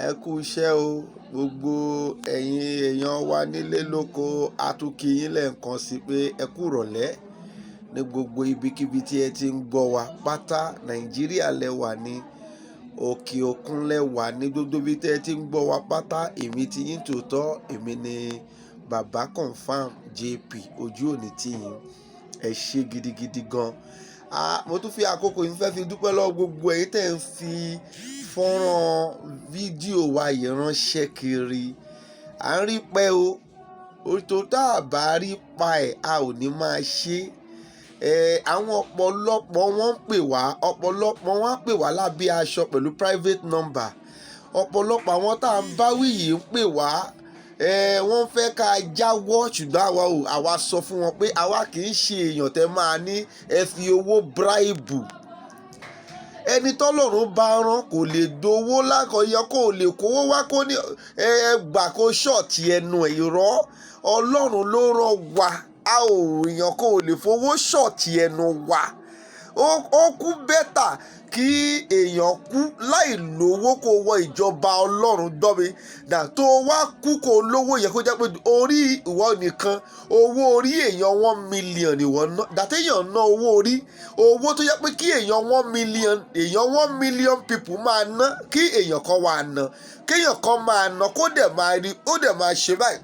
Ẹ kú iṣẹ́ o, gbogbo ẹ̀yin èèyàn wa nílé lóko. A tún kí yín lẹ́ẹ̀kan sí pé ẹ kú ìrọ̀lẹ́ ní gbogbo ibikíbi tí ẹ ti ń gbọ́ wa pátá. Nàìjíríà lẹ wà ní, òkè òkun lẹ wà ní, gbogbo ibi tí ẹ ti ń gbọ́ wa pátá. Èmi ti yín tòótọ́, èmi ni Bàbá Confirm JP. Ojú òní tì yín. Ẹ ṣé gidigidi gan. Ah, mo tún fi àkókò yìí fẹ́ fi dúpẹ́ lọ́wọ́ gbogbo ẹ̀yin tẹ́ ń fi fọ́nrán fídíò wa yìí ránṣẹ́ kiri. À ń rí pẹ́ o, tó tá a bá rí pa ẹ̀, a ò ní máa ṣe é. Àwọn ọ̀pọ̀lọpọ̀ wọ́n ń pè wá, ọ̀pọ̀lọpọ̀ wọ́n á pè wá lábẹ́ aṣọ pẹ̀lú private number. Ọ̀pọ̀lọpọ̀ àwọn tá à ń bá wí yìí ń pè wá, wọ́n fẹ́ ká jáwọ́, ṣùgbọ́n àwa ò, àwa sọ fún wọn pé àwa kì í ṣe èèyàn tẹ́ máa ní ẹ fi owó bribe. Ẹni tọ́lọ́run bá rán kò lè dowó lákọ̀ọ́yọ, kò lè kówó wá kó ní ẹ gbà kó shut ẹnu ẹ̀. Irọ́, Ọlọ́run ló rán wa. A ò èèyàn kò lè fowó shut ẹnu wa. Ó kú better kí èèyàn kú láì lówó kó wọ ìjọba Ọlọ́run. Gbọ́ mi nà, tó wá kú kó lówó yẹ kó jẹ́ pé orí ìwọ nìkan, owó orí èèyàn 1 million ìwọ ná dàtẹ́yàn ná owó orí, owó tó yẹ pé kí èèyàn 1 million, èèyàn 1 million people máa ná, kí èèyàn kan wà ná, kéèyàn kan máa ná, kó dẹ̀ máa rí, ó dẹ̀ máa ṣe báyìí,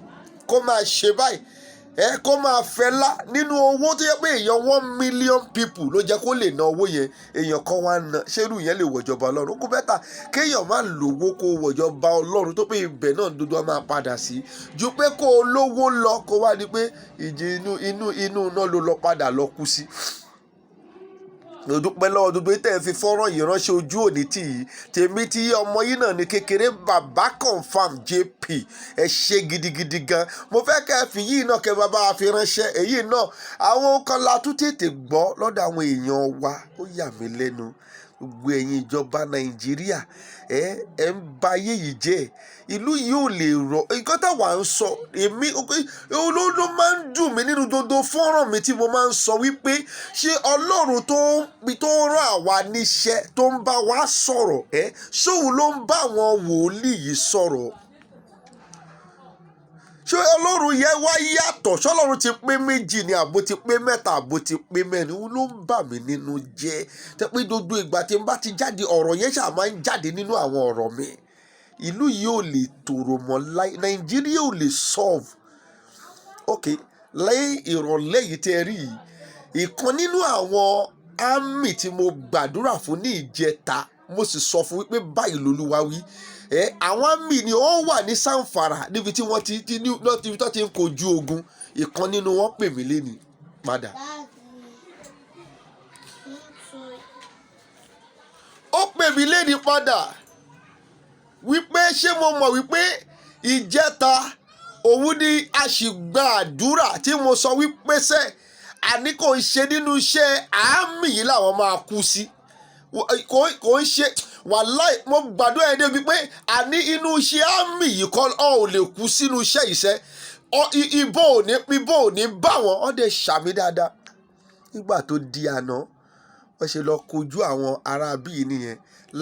kó máa ṣe báyìí, ẹ kó máa fẹlá nínú owó tó yẹ pé èèyàn 1 million people ló jẹ́ kó lè ná owó yẹn, èèyàn kan wá ná, ṣérú yẹn lè wọ̀jọba Ọlọ́run? Ó kú better kéèyàn má lówó kó wọ̀jọba Ọlọ́run, tó pé ibẹ̀ náà dúdú á máa padà sí, ju pé kó o lówó lọ, kó wá ní pé ìjì inú iná ló lọ padà lọ kú sí. Mo dúpẹ́ lọ́wọ́ gbogbo tẹ́ ẹ fi fọ́nrán yìí ránṣẹ́. Ojú òní tì yìí. Tèmi tí ọmọ yìí náà ní kékeré, Bàbá Confirm JP. Ẹ ṣe gidigidi gan. Mo fẹ́ kẹ́ ẹ fi yìí náà kẹ́ bàbá fi ránṣẹ́ èyí náà. Àwọn kan la tún tètè gbọ́ lọ́dọ̀ àwọn èèyàn wa, ó yà mí lẹ́nu. Gbogbo ẹ̀yin ìjọba Nàìjíríà, ẹ ń ba ayé yìí jẹ́. Ìlú yìí ò lè rọ. Nǹkan táwa ń sọ, èmi olódó máa ń dùn mí nínú gbogbo fọ́nrán mi tí mo máa ń sọ wípé ṣé Ọlọ́run tó ń rán àwa níṣẹ́, tó ń bá wa sọ̀rọ̀, ẹ ṣóun ló ń bá àwọn wòlíì yìí sọ̀rọ̀? Ṣé Ọlọ́run yẹn wá yàtọ̀? Ṣọlọ́run ti pé méjì ni, àbó ti pé mẹ́ta, àbó ti pé mẹ́rin? Ó ló ń bà mí nínú jẹ́ tẹ́ pé gbogbo ìgbà tí n bá ti jáde, ọ̀rọ̀ yẹn ṣáà máa ń jáde nínú àwọn ọ̀rọ̀ mi. Ìlú yìí ò lè tòrò mọ́ láì, Nàìjíríà ò lè solve. Ok, lẹ́yìn ìrọ̀lẹ́ yìí tẹ́ rí yìí, ìkan nínú àwọn army tí mo gbàdúrà fún ní ìjẹta, mo sì sọ fún wípé báyìí lolúwa wí. Ẹ àwọn army ni ó wà ní Zamfara, níbi tí wọ́n ti ti ní níbi tó ti ń kojú ogun. Ìkan nínú wọn pè mí léni padà. Daddy, Ó pè mí léni padà wípé ṣé mo mọ̀ wípé ìjẹta òun ni a sì gba àdúrà tí mo sọ wípé sẹ́ àní kò ń ṣe nínú iṣẹ́ army yìí làwọn máa kú sí, kò ń ṣe. Wàláì, mo gbàdúrà yẹn débi pé àní inú iṣẹ́ army yìí kọ́ ọ ò lè kú sínú iṣẹ́ yìí sẹ́. Ìbọn ò ní bá wọn. Ọ́ dẹ̀ ṣàmì dáadáa. Nígbà tó di àná, wọ́n ṣe lọ kojú àwọn ará bíi nìyẹn.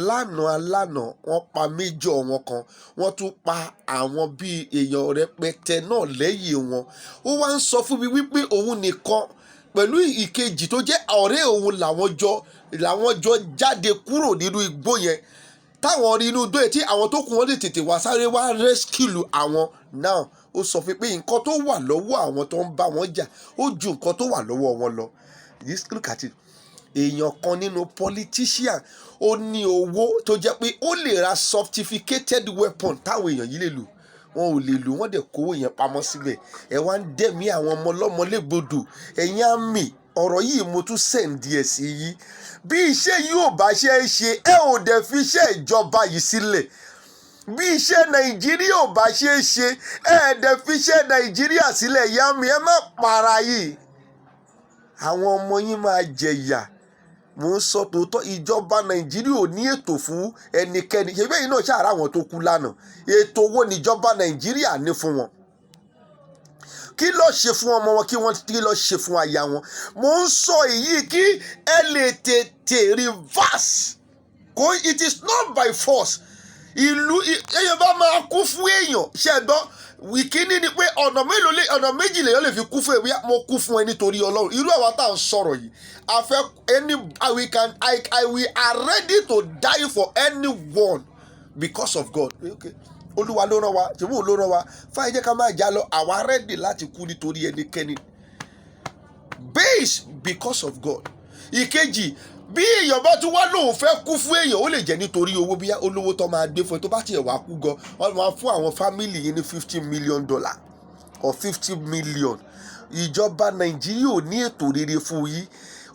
Lánàá lánàá, wọ́n pa méjọ wọn kan, wọ́n tún pa àwọn bíi èèyàn rẹpẹtẹ náà lẹ́yìn wọn. Ó wá ń sọ fún mi wípé òun nìkan pẹ̀lú ìkejì tó jẹ́ ọ̀rẹ́ òun làwọn jọ jáde kúrò nínú igbó yẹn, táwọn rí inú igbó yẹn, tí àwọn tó kù wọn lè tètè wá sáré wá rescue àwọn náà. Ó sọ fún mi pé nǹkan tó wà lọ́wọ́ àwọn tó ń bá wọn jà, ó ju nǹkan tó wà lọ́wọ́ wọn lọ. Look at it. Èèyàn kan nínú politician, ó ní owó tó jẹ́ pé ó lè ra sophisticated weapon táwọn èèyàn yìí lè lò, wọn ò lè lò. Wọ́n dẹ̀ kówó yẹn pamọ́ síbẹ̀. Ẹ wá ń dẹ̀mí àwọn ọmọ ọlọ́mọ légbodò. Ẹ̀yin army, ọ̀rọ̀ yìí mo tún send ẹ̀ sí yí. Bí iṣẹ́ yìí ò bá ṣe é ṣe, ẹ ò dẹ̀ fi iṣẹ́ ìjọba yìí sílẹ̀. Bí iṣẹ́ Nàìjíríà ò bá ṣe é ṣe, ẹ dẹ̀ fi iṣẹ́ Nàìjíríà sílẹ̀. Ìyá mi, ẹ má para yìí, àwọn ọmọ yín máa jẹ̀yà. Mò ń sọ tòótọ́. Ìjọba Nàìjíríà ò ní ètò fún ẹnikẹ́ni. Ṣe bẹ́ẹ̀ náà ṣàrà àwọn tó kú lánàá? Ètò wo níjọba Nàìjíríà ní fún wọn? Kí ló ṣe fún ọmọ wọn? Kí wọ́n kí ló ṣe fún aya wọn? Mò ń sọ èyí kí ẹ lè tètè reverse. Kò, it is not by force. Ìlú èèyàn bá máa kú fún èèyàn, ṣe é gbọ́? Ìkíní ni pé ọ̀nà mélòó lè, ọ̀nà méjì lèèyàn lè fi kú fún èèyàn. Mo kú fún ẹ nítorí Ọlọ́run. Irú àwa tá à ń sọ̀rọ̀ yìí, a fẹ́ any we can I we are ready to die for anyone because of God. Okay. Olúwa ló rán wa, ṣùgbọ́n òun ló rán wa fáyé, jẹ́ ká máa já lọ. Àwa ready láti kú nítorí ẹnikẹ́ni based because of God. Ìkejì, bí èèyàn bá tún wá lóun fẹ́ kú fún èèyàn, ó lè jẹ́ nítorí owó, bí olówó tó máa gbé fún ẹ. Tó bá tiẹ̀ wá kú gan, wọ́n máa fún àwọn family yìí ní $50 million or 50 million. Ìjọba Nàìjíríà ò ní ètò rere fún yín.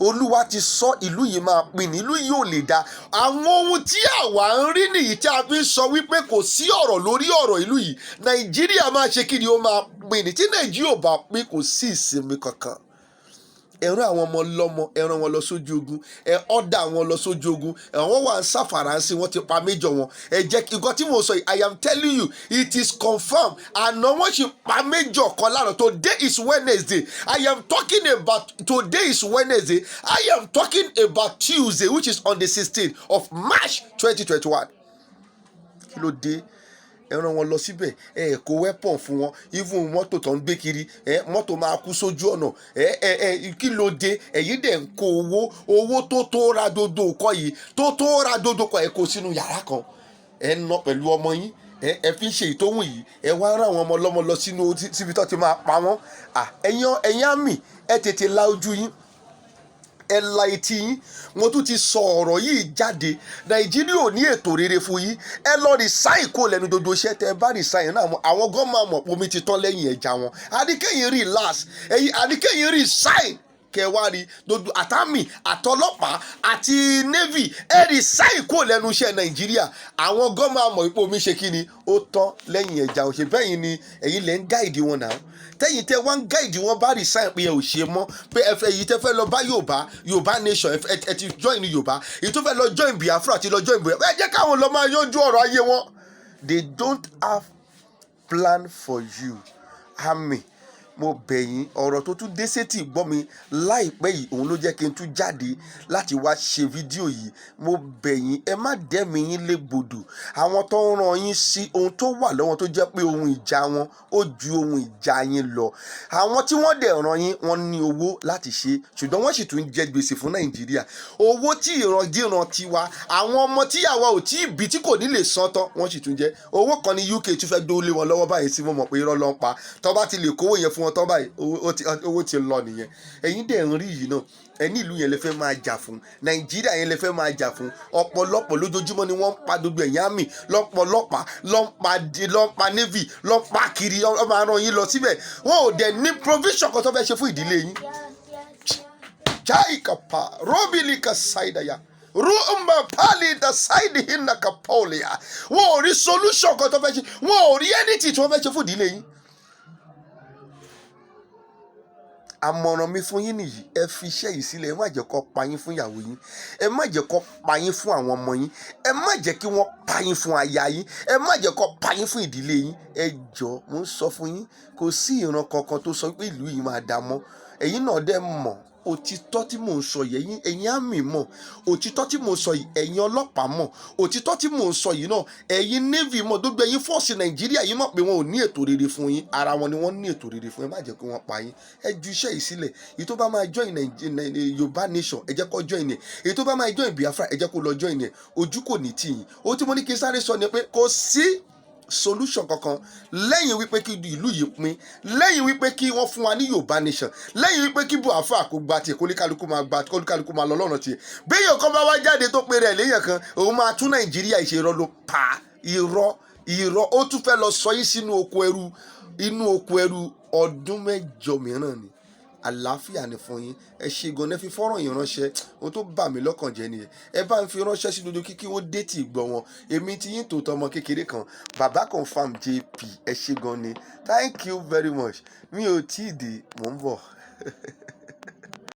Olúwa ti sọ, ìlú yìí máa pín ní, ìlú yìí ò lè dá. Àwọn ohun tí àwa ń rí nìyí tí a fi ń sọ wípé kò sí ọ̀rọ̀ lórí ọ̀rọ̀ ìlú yìí. Nàìjíríà máa ṣe kí ni? Ó máa pín ní. Tí Nàìjíríà ò bá pín, kò sí ìsinmi kankan. Ẹ rán àwọn ọmọ lọ́mọ, ẹ rán wọn lọ sójú ogun, ẹ order wọn lọ sójú ogun. Àwọn wà ń ṣàfàràǹsì, wọ́n ti pa major wọn. Ẹ jẹ́ kí nǹkan tí mo sọ yìí, I am telling you, it is confirmed. Àná wọ́n sì pa major kan lánàá. Today is Wednesday I am talking about. Today is Wednesday. I am talking about Tuesday, which is on the 16th of March 2021. Kí ló dé? Ẹ rán wọn lọ síbẹ̀, ẹ kó weapon fún wọn, even mọ́tò tó ń gbé kiri, ẹ mọ́tò máa kú sójú ọ̀nà. Ẹ ẹ ẹ kí ló dé? Ẹ̀yin dẹ̀ ń kó owó, owó tó ra dodo kọ́ yìí, tó ra dodo kọ́, ẹ kó sínú yàrá kan, ẹ ń ná pẹ̀lú ọmọ yín, ẹ fi ń ṣe ìtòhùn yìí. Ẹ wá rán àwọn ọmọ ọlọ́mọ lọ sínú síbi tó ti máa pa wọ́n. Ẹ̀yin àmì, ẹ tètè la ojú yín, ẹ la etí yín. Mo tún ti sọ ọ̀rọ̀ yìí jáde. Nàìjíríà ò ní ètò rere fún yín. Ẹ lọ resign kó lẹ́nu dodo iṣẹ́. Tẹ ẹ bá resign náà, àwọn gan máa mọ̀ pé omi ti tán lẹ́yìn ẹja wọn. Àdìkẹ́yìn relax, ẹ̀yin àdìkẹ́yìn resign, kẹ wá rí dodo àti army, àtọlọ́pàá àti navy. Ẹ resign kó lẹ́nu iṣẹ́ Nàìjíríà, àwọn gan máa mọ̀ pé omi ṣe kí ni, ó tán lẹ́yìn ẹja wọn. Ṣe bẹ́yìn ni ẹ̀yin lẹ́ ń guide wọn náà? Tẹ́yìn tẹ́ wọ́n ń guide wọn bá resign pé ẹ ò ṣe mọ́, pé ẹ fẹ́ èyí tẹ́ fẹ́ lọ bá Yorùbá, Yorùbá nation, ẹ ti join Yorùbá, èyí tó fẹ́ lọ join Biafra ti lọ join Biafra. Ẹ jẹ́ káwọn lọ máa yanjú ọ̀rọ̀ ayé wọn. They don't have plan for you. Army, mo bẹ̀ yín. Ọ̀rọ̀ tó tún dé sétí gbọ́ mi láìpẹ́ yìí, òun ló jẹ́ kí n tún jáde láti wá ṣe fídíò yìí. Mo bẹ̀ yín, ẹ má dẹ́mi yín légbodò. Àwọn tó ń rán yín sí ohun tó wà lọ́wọ́, tó jẹ́ pé ohun ìjà wọn ó ju ohun ìjà yín lọ. Àwọn tí wọ́n dẹ̀ rán yín, wọ́n ní owó láti ṣe, ṣùgbọ́n wọ́n sì tún jẹ gbèsè fún Nàìjíríà. Owó tí ìrandíran tiwa, àwọn ọmọ tí àwa ò tí ì bí, tí kò ní lè san tán, wọ́n sì tún jẹ owó kan ní UK tún fẹ́ gbówó lé wọn lọ́wọ́ báyìí sí. Mo mọ̀ pé irọ́ ló ń pa. Tó bá ti lè kówó yẹn fún wọn tán báyìí, owó ti lọ nìyẹn. Ẹ̀yin dẹ̀ ń rí yìí náà, ẹni ìlú yẹn lè fẹ́ máa jà fún, Nàìjíríà yẹn lè fẹ́ máa jà fún. Ọ̀pọ̀lọpọ̀ lójoojúmọ́ ni wọ́n ń pa gbogbo ẹ̀yìn army lọ́pọ̀lọpàá, ló ń pa navy, ló ń pa kiri. Wọ́n máa rán yín lọ síbẹ̀, wọn ò dẹ̀ ní provision kan tó fẹ́ ṣe fún ìdílé yín. Chaikapa robilika saidaya rumba pali da saidi hinna kapolia. Wọn ò rí solution kan tó fẹ́ ṣe, wọn ò rí anything tí wọ́n fẹ́ ṣe fún ìdílé yín. Àmọ̀ràn mi fún yín nìyí: ẹ fi iṣẹ́ yìí sílẹ̀. Ẹ má jẹ́ kó pa yín fún ìyàwó yín, ẹ má jẹ́ kó pa yín fún àwọn ọmọ yín, ẹ má jẹ́ kí wọ́n pa yín fún aya yín, ẹ má jẹ́ kó pa yín fún ìdílé yín. Ẹ jọ̀ọ́, mo ń sọ fún yín, kò sí ìran kankan tó sọ pé ìlú yìí máa dá mọ́. Ẹ̀yin náà dẹ̀ mọ̀ òtítọ́ tí mò ń sọ yìí. Ẹ̀yin army mọ̀ òtítọ́ tí mò ń sọ yìí, ẹ̀yin ọlọ́pàá mọ̀ òtítọ́ tí mò ń sọ yìí náà, ẹ̀yin navy mọ̀, gbogbo ẹ̀yin force Nàìjíríà yìí mọ̀ pé wọn ò ní ètò rere fún yín. Ara wọn ni wọ́n ní ètò rere fún. Ẹ má jẹ́ kí wọ́n pa yín. Ẹ ju iṣẹ́ yìí sílẹ̀. Èyí tó bá máa join Yorùbá nation, ẹ jẹ́ kó join ẹ̀. Èyí tó bá máa join Biafra, ẹ jẹ́ kó lọ join ẹ̀. Ojú kò ní tì yín. Ohun tí mo ní kí n sáré sọ ni pé kò sí solution kankan lẹ́yìn wípé kí ìlú yìí pín, lẹ́yìn wípé kí wọ́n fún wa ní Yorùbá nation, lẹ́yìn wípé kí Biafra kó gba tiẹ̀, kóníkálukú máa gba, kóníkálukú máa lọ lọ́nà tiẹ̀. Béèyàn kan bá wá jáde tó pe rẹ̀ léèyàn kan, òun máa tún Nàìjíríà ṣe, irọ́ ló pa, irọ́, irọ́. Ó tún fẹ́ lọ sọ yín sínú oko ẹrú, inú oko ẹrú ọdún 8 mìíràn ni. Àlàáfíà ni fún yín. Ẹ ṣe gan. Ẹ fi fọ́nrán yìí ránṣẹ́. Ohun tó bà mí lọ́kàn jẹ́ nìyẹn. Ẹ bá ń fi ránṣẹ́ sí dodo kíkí wọ́n dé tì gbọ́ wọn. Èmi ti yín tòótọ́, ọmọ kékeré kan, Bàbá Confam JP. Ẹ ṣe gan ni. Thank you very much. Mi ò tí ì dé, mò ń bọ̀.